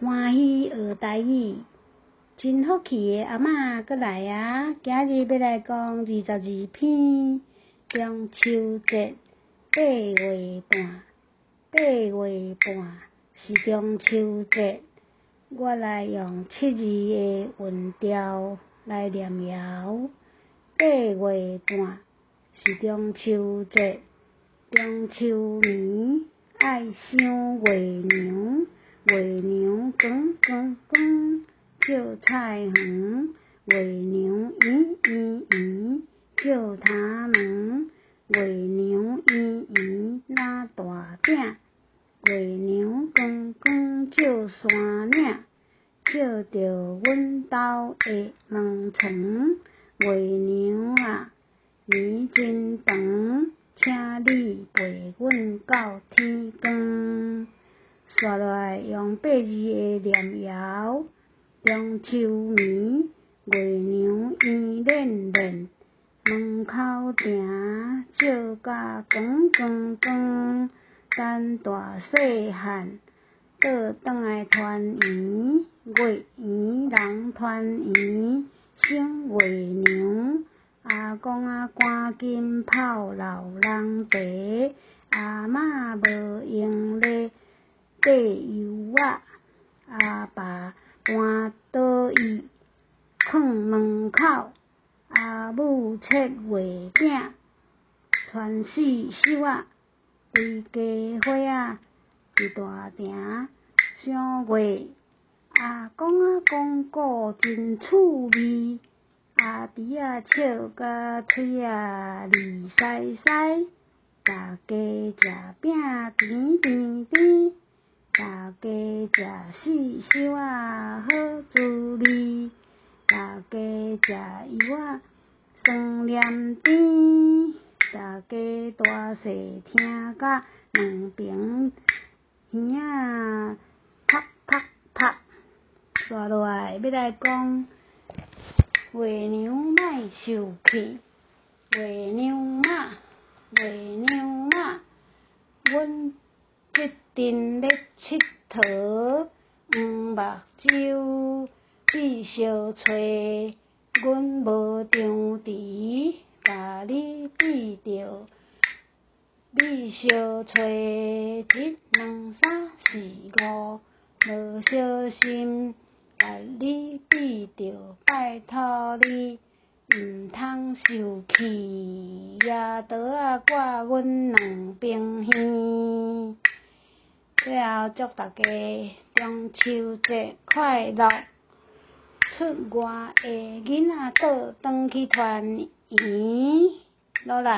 歡喜學台語，真福氣的阿嬤閣來啊！今日欲來講22篇中秋節八月半，八月半是中秋節，我來用七字的韻調來念謠。八月半是中秋節，中秋暝愛賞月娘。月娘光光光，照菜園；月娘圓圓圓，照頭毛；月娘圓圓若大餅；月娘光光照山嶺，照著阮兜的門窗。月娘啊，年真長，請你陪阮到天光。紲落來用八字的念謠：中秋暝，月娘圓練練，門口埕照甲光光光。等大細漢倒轉來團圓，月圓人團圓，賞月娘。阿公啊，趕緊泡老人茶，阿嬤無閒咧缀油仔，阿爸搬桌椅囥門口，阿母切月餅，傳四手仔，規家伙仔一大埕賞月。阿公仔講古真趣味，阿弟仔笑甲喙仔膩澀澀，大家食餅甜甜甜。大家食四手仔好滋味，大家食柚仔酸黏甜，大家大細聽甲兩爿耳仔啪啪啪。紲落來欲來講月娘莫受氣，月娘仔，月娘仔，阮這陣咧𨑨迌，黃目珠你相揣，阮無張持，共你比著你相揣，一兩三四五，無小心共你比著，拜託你毋通受氣，舉刀仔割阮兩爿耳。最後祝大家中秋節快樂！出外的囡仔倒轉去團圓，努力！